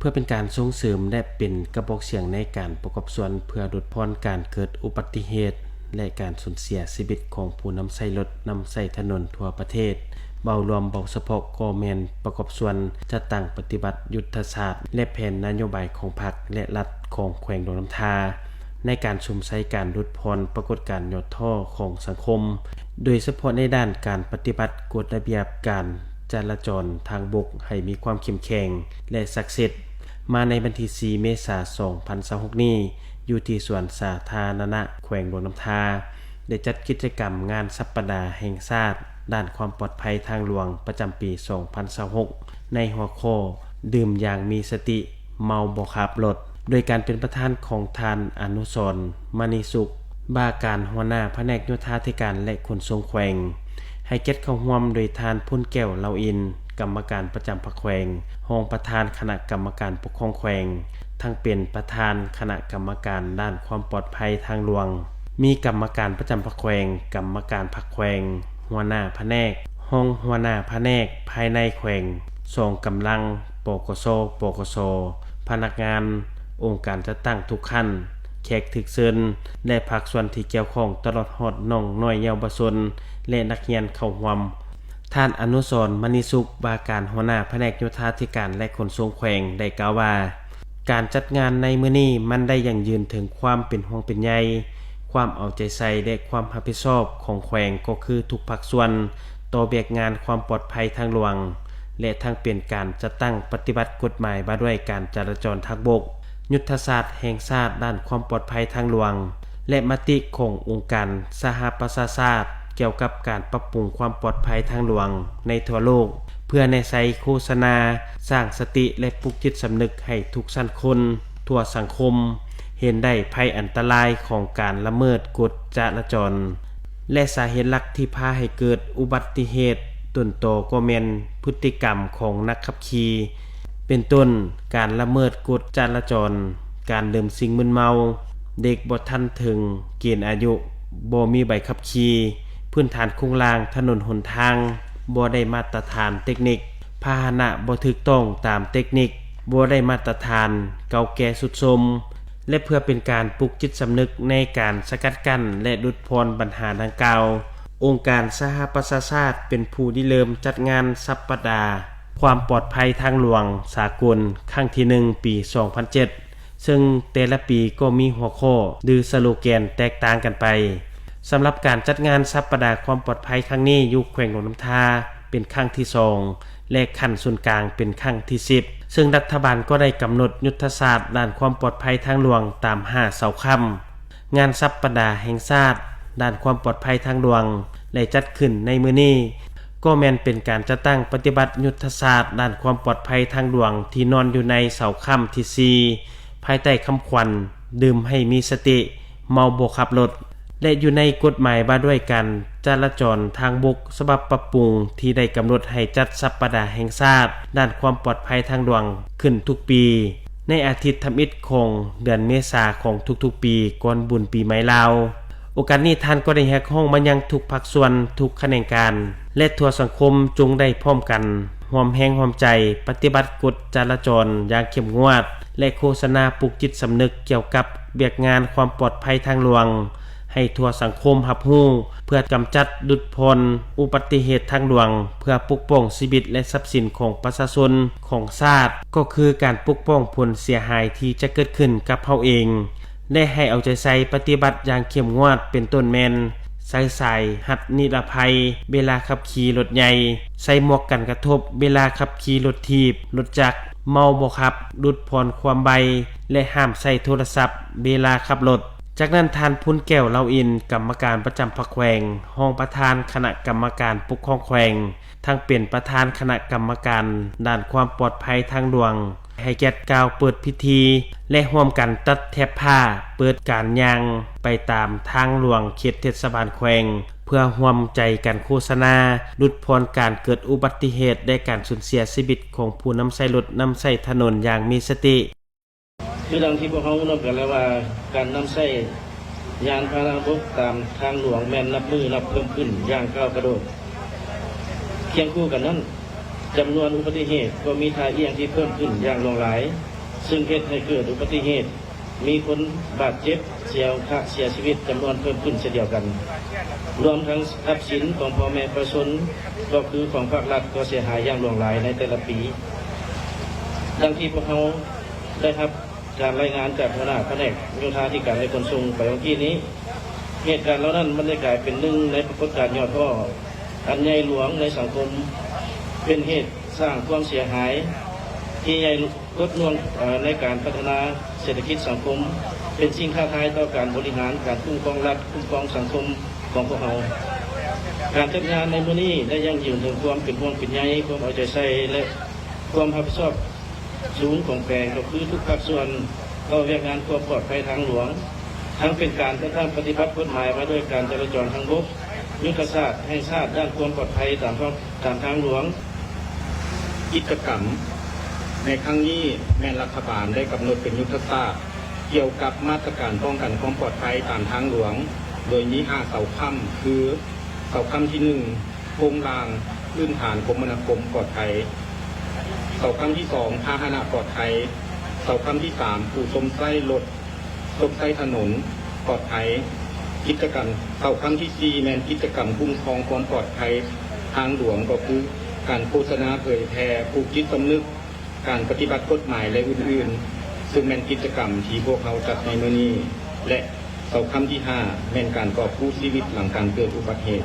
ພື່ອເປັນການສົ່ງເສີມ ແລະ ເປັນກະບອກສຽງໃນການປະກອບສ່ວນ ເພື່ອຫຼຸດຜ່ອນການເກີດອຸບັດຕິເຫດ ແລະ ການສູນເສຍຊີວິດຂອງຜູ້ນຳໃຊ້ລົດນຳໃຊ້ຖະໜົນທົ່ວປະເທດ, ເວົ້າລວມເວົ້າສະເພາະກໍແມ່ນປະກອບສ່ວນຈັດຕັ້ງປະຕິບັດຍຸດທະສາດ ແລະ ແຜນນະໂຍບາຍຂອງພັກ ແລະ ລັດຂອງແຂວງຫຼວງນ້ຳທາ ໃນການສຸມໃສ່ການຫຼຸດຜ່ອນປາກົດການຫຍໍ້ທໍ້ຂອງສັງຄົມ, ໂດຍສະເພາະໃນດ້ານການປະຕິບັດກົດລະບຽບການຈະລາຈອນທາງບົກໃຫ້ມີຄວາມເຂັ້ມແຂງ ແລະ ສັກເສັດ. ມາໃນວັນທີສີ່ ເມສາ ສອງພັນຊາວຫົກນີ້, ຢູ່ທີ່ສວນສາທາລະນະແຂວງຫຼວງນ້ຳທາ ໄດ້ຈັດກິດຈະກຳງານສັບປະດາແຫ່ງຊາດດ້ານຄວາມປອດໄພທາງຫຼວງປະຈຳປີ ສອງພັນຊາວຫົກ ໃນຫົວຂໍ້ ດື່ມຢ່າງມີສະຕິ ເມົາບໍ່ຂັບລົດ ໂດຍການເປັນປະທານຂອງທ່ານ ອະນຸສອນ ມະນີສຸກ ວ່າການຫົວໜ້າພະແນກໂຍທາທິການ ແລະ ຂົນສົ່ງແຂວງ, ໃຫ້ກຽດເຂົ້າຮ່ວມໂດຍທ່ານ ພົນແກ້ວ ເລົາອິນ ກຳມະການປະຈຳພັກແຂວງ, ຮອງປະທານຄະນະກຳມະການປົກຄອງແຂວງ, ທັງເປັນປະທານຄະນະກຳມະການດ້ານຄວາມປອດໄພທາງຫຼວງ, ມີກຳມະການປະຈຳພັກແຂວງ, ກຳມະການພັກແຂວງ, ຫົວໜ້າພະແນກ, ຮອງຫົວໜ້າພະແນກພາຍໃນແຂວງ, ສອງກຳລັງ ປກສ, ປກສ, ພະນັກງານ, ອົງການຈັດຕັ້ງທຸກຂັ້ນ, ແຂກຖືກເຊີນ ແລະ ພາກສ່ວນທີ່ກ່ຽວຂ້ອງ ຕະຫຼອດຮອດນ້ອງນ້ອຍເຍົາວະຊົນ ແລະ ນັກຮຽນເຂົ້າຮ່ວມ. ທ່ານ ອະນຸສອນ ມະນີສຸກ ວ່າການຫົວໜ້າພະແນກໂຍທາທິການ ແລະ ຂົນສົ່ງແຂວງ ໄດ້ກ່າວວ່າ, ການຈັດງານໃນມື້ນີ້ມັນໄດ້ຢັ້ງຢືນເຖິງຄວາມເປັນຫ່ວງເປັນໃຍ, ຄວາມເອົາໃຈໃສ່ ແລະ ຄວາມຮັບຜິດຊອບຂອງແຂວງ ກໍຄືທຸກພາກສ່ວນຕໍ່ວຽກງານຄວາມປອດໄພທາງຫຼວງ ແລະ ທັງເປັນການຈັດຕັ້ງປະຕິບັດກົດໝາຍວ່າດ້ວຍການຈະລາຈອນທາງບົກ, ຍຸດທະສາດແຫ່ງຊາດດ້ານຄວາມປອດໄພທາງຫຼວງ ແລະ ມະຕິຂອງອົງການສະຫະປະຊາຊາດກ່ຽວກັບການປັບປຸງຄວາມປອດໄພທາງຫຼວງໃນທົ່ວໂລກ, ເພື່ອແນໃສ່ໂຄສະນາ, ສ້າງສະຕິ ແລະ ປຸກຈິດສຳນຶກໃຫ້ທຸກຊັ້ນຄົນທົ່ວສັງຄົມ ເຫັນໄດ້ໄພອັນຕະລາຍຂອງການລະເມີດກົດຈະລາຈອນ ແລະ ສາເຫດຫຼັກທີ່ພາໃຫ້ເກີດອຸບັດຕິເຫດຕົ້ນຕໍກໍແມ່ນພຶດຕິກຳຂອງນັກຂັບຂີ່ ເປັນຕົ້ນ ການລະເມີດກົດຈະລາຈອນ, ການດື່ມສິ່ງມຶນເມົາ, ເດັກບໍ່ທັນເຖິງເກນອາຍຸ, ບໍ່ມີໃບຂັບຂີ່, ພື້ນຖານໂຄງລ່າງຖະໜົນຫົນທາງບໍ່ໄດ້ມາດຕະຖານເຕັກນິກ, ພາຫະນະບໍ່ຖືກຕ້ອງຕາມເຕັກນິກ, ບໍ່ໄດ້ມາດຕະຖານ, ເກົ່າແກ່ຊຸດໂຊມ ແລະ ເພື່ອເປັນການປຸກຈິດສຳນຶກໃນການສະກັດກັ້ນ ແລະ ຫຼຸດຜ່ອນບັນຫາດັ່ງກ່າວ, ອົງການສະຫະປະຊາຊາດເປັນຜູ້ລິເລີ່ມຈັດງານສັບປະດາຄວາມປອດໄພທາງຫຼວງສາກົນຄັ້ງທີໜຶ່ງ ປີສອງພັນເຈັດ ເຊິ່ງແຕ່ລະປີກໍມີຫົວຂໍ້ ຫຼື ສະໂລແກນແຕກຕ່າງກັນໄປ. ສຳລັບການຈັດງານສັບປະດາຄວາມປອດໄພຄັ້ງນີ້ ຢູ່ແຂວງຫຼວງນ້ຳທາເປັນຄັ້ງທີສອງ ແລະ ຂັ້ນສູນກາງເປັນຄັ້ງທີສິບ ເຊິ່ງລັດຖະບານກໍໄດ້ກຳນົດຍຸດທະສາດດ້ານຄວາມປອດໄພທາງຫຼວງຕາມຫ້າເສົາຄ້ຳ. ງານສັບປະດາແຫ່ງຊາດດ້ານຄວາມປອດໄພທາງຫຼວງໄດ້ຈັດຂຶ້ນໃນມື້ນີ້ ກໍແມ່ນເປັນການຈັດຕັ້ງປະຕິບັດຍຸດທະສາດດ້ານຄວາມປອດໄພທາງຫຼວງທີ່ນອນຢູ່ໃນເສົາຄ້ຳທີສີ່ ພາຍໃຕ້ຄຳຂວັນ ດື່ມໃຫ້ມີສະຕິ ເມົາບໍ່ຂັບລົດ ແລະ ຢູ່ໃນກົດໝາຍວ່າດ້ວຍການຈະລາຈອນທາງບົກສະບັບປັບປຸງທີ່ໄດ້ກຳນົດໃຫ້ຈັດສັບປະດາແຫ່ງຊາດດ້ານຄວາມປອດໄພທາງຫຼວງຂຶ້ນທຸກປີ ໃນອາທິດທຳອິດຂອງເດືອນເມສາຂອງທຸກໆປີກ່ອນບຸນປີໃໝ່ລາວ. ໂອກາດນີ້ທ່ານກໍໄດ້ຮຽກຮ້ອງມາຍັງທຸກພາກສ່ວນ, ທຸກຂະແໜງການ ແລະ ທົ່ວສັງຄົມຈົ່ງໄດ້ພ້ອມກັນຮ່ວມແຮງຮ່ວມໃຈປະຕິບັດກົດຈະລາຈອນຢ່າງເຂັ້ມງວດ ແລະ ໂຄສະນາປຸກຈິດສຳນຶກກ່ຽວກັບວຽກງານຄວາມປອດໄພທາງຫຼວງ ໃຫ້ທົ່ວສັງຄົມຮັບຮູ້ ເພື່ອກຳຈັດຫຼຸດຜ່ອນອຸບັດຕິເຫດທາງຫຼວງ ເພື່ອປົກປ້ອງຊີວິດ ແລະ ຊັບສິນຂອງປະຊາຊົນຂອງຊາດ ກໍຄືການປົກປ້ອງຜົນເສຍຫາຍທີ່ຈະເກີດຂຶ້ນກັບເຮົາເອງ ແລະ ໃຫ້ເອົາໃຈໃສ່ປະຕິບັດຢ່າງເຂັ້ມງວດ ເປັນຕົ້ນແມ່ນ ໃສ່ສາຍຮັດນິລະໄພເວລາຂັບຂີ່ລົດໃຫຍ່, ໃສ່ໝວກກັນກະທົບເວລາຂັບຂີ່ລົດຖີບ, ລົດຈັກ, ເມົາບໍ່ຂັບ, ຫຼຸດຜ່ອນຄວາມໄວ ແລະ ຫ້າມໃຊ້ໂທລະສັບເວລາຂັບລົດ. ຈາກນັ້ນ ທ່ານ ພົນແກ້ວ ເລົາອິນ ກຳມະການປະຈຳພັກແຂວງ, ຮອງປະທານຄະນະກຳມະການປົກຄອງແຂວງ, ທັງເປັນປະທານຄະນະກຳມະການດ້ານຄວາມປອດໄພທາງຫຼວງ ໃຫ້ກຽດກ່າວເປີດພິທີ ແລະ ຮ່ວມກັນຕັດແຖບຜ້າເປີດການຍ່າງໄປຕາມທາງຫຼວງເຂດເທດສະບານແຂວງ ເພື່ອຮ່ວມໃຈກັນໂຄສະນາຫຼຸດຜ່ອນການເກີດອຸບັດຕິເຫດ ແລະ ການສູນເສຍຊີວິດຂອງຜູ້ນຳໃຊ້ລົດນຳໃຊ້ຖະໜົນຢ່າງມີສະຕິ. ຄືດັ່ງທີ່ພວກເຮົາຮູ້ນຳກັນແລ້ວວ່າ ການນຳໃຊ້ຍານພາຫະນະບົກຕາມທາງຫຼວງແມ່ນນັບມື້ນັບເພີ່ມຂຶ້ນຢ່າງກ້າວກະໂດດ. ຄຽງຄູ່ກັນນັ້ນ, ຈຳນວນອຸບັດຕິເຫດກໍມີທ່າອ່ຽງທີ່ເພີ່ມຂຶ້ນຢ່າງຫຼວງຫຼາຍ. ຊຶ່ງເຮັດໃຫ້ເກີດອຸບັດຕິເຫດ, ມີຄົນບາດເຈັບ, ເສຍ ເສຍຊີວິດຈຳນວນເພີ່ມຂຶ້ນເຊັ່ນດຽວກັນ, ລວມທັງຊັບສິນຂອງພໍ່ແມ່ປະຊາຊົນ ກໍຄືຂອງພາກລັດ ກໍເສຍຫາຍຢ່າງຫຼວງຫຼາຍໃນແຕ່ລະປີ. ດັ່ງທີ່ພວກເຮົາໄດ້ຮັບການລາຍງານຈາກຫົວໜ້າພະແນກໂຍທາທິການ ແລະ ຂົນສົ່ງໄປວັນທີນີ້, ເຫດການເຫຼົ່ານັ້ນມັນໄດ້ກາຍເປັນໜຶ່ງໃນປາກົດການຫຍໍ້ທໍ້ອັນໃຫຍ່ຫຼວງໃນສັງຄົມ, ເປັນເຫດສ້າງຄວາມເສຍຫາຍທີ່ໃຫຍ່ ກົດໜ່ວງ ເອີ ໃນການພັດທະນາເສດຖະກິດສັງຄົມ, ເປັນສິ່ງທ້າທາຍຕໍ່ການບໍລິຫານການຄຸ້ມຄອງລັດ, ຄຸ້ມຄອງສັງຄົມຂອງພວກເຮົາ. ການຈັດງານໃນມື້ນີ້ໄດ້ຢັ້ງຢືນເຖິງຄວາມເປັນຫ່ວງເປັນໃຍ, ຄວາມເອົາໃຈໃສ່ ແລະ ຄວາມຮັບຜິດຊອບສູງຂອງແຂວງ, ກໍຄືທຸກພາກສ່ວນຕໍ່ວຽກງານຄວາມປອດໄພທາງຫຼວງ, ທັງເປັນການຈັດຕັ້ງປະຕິບັດກົດໝາຍວ່າດ້ວຍການຈະລາຈອນທາງບົກ, ຍຸດທະສາດແຫ່ງຊາດດ້ານຄວາມປອດໄພຕາມ ຕາມທາງຫຼວງ. ກິດຈະກຳໃນຄັ້ງນີ້ແມ່ນລັດຖະບານໄດ້ກຳນົດເປັນຍຸດທະສາດກ່ຽວກັບມາດຕະການປ້ອງກັນຄວາມປອດໄພຕາມທາງຫຼວງ, ໂດຍມີຫ້າເສົາຄ້ຳ ຄື ເສົາຄ້ຳທີໜຶ່ງ ໂຄງລ່າງພື້ນຖານຄົມມະນາຄົມປອດໄພ, ເສົາຄ້ຳທີສອງ ພາຫະນະປອດໄພ, ເສົາຄ້ຳທີສາມ ຜູ້ຊົມໃຊ້ລົດ ຊົມໃຊ້ຖະໜົນປອດໄພ. ກິດຈະກຳ ເສົາຄ້ຳທີສີ່ ແມ່ນກິດຈະກຳຄຸ້ມຄອງຄວາມປອດໄພທາງຫຼວງ, ກໍຄືການໂຄສະນາເຜີຍແຜ່, ປູກຈິດສຳນຶກ, ການປະຕິບັດກົດໝາຍ ແລະ ອື່ນໆ, ຊຶ່ງແມ່ນກິດຈະກຳທີ່ພວກເຮົາຈັດໃນມື້ນີ້. ແລະ ເສົາຄ້ຳທີຫ້າ ແມ່ນການກອບກູ້ຊີວິດຫຼັງການເກີດອຸບັດເຫດ.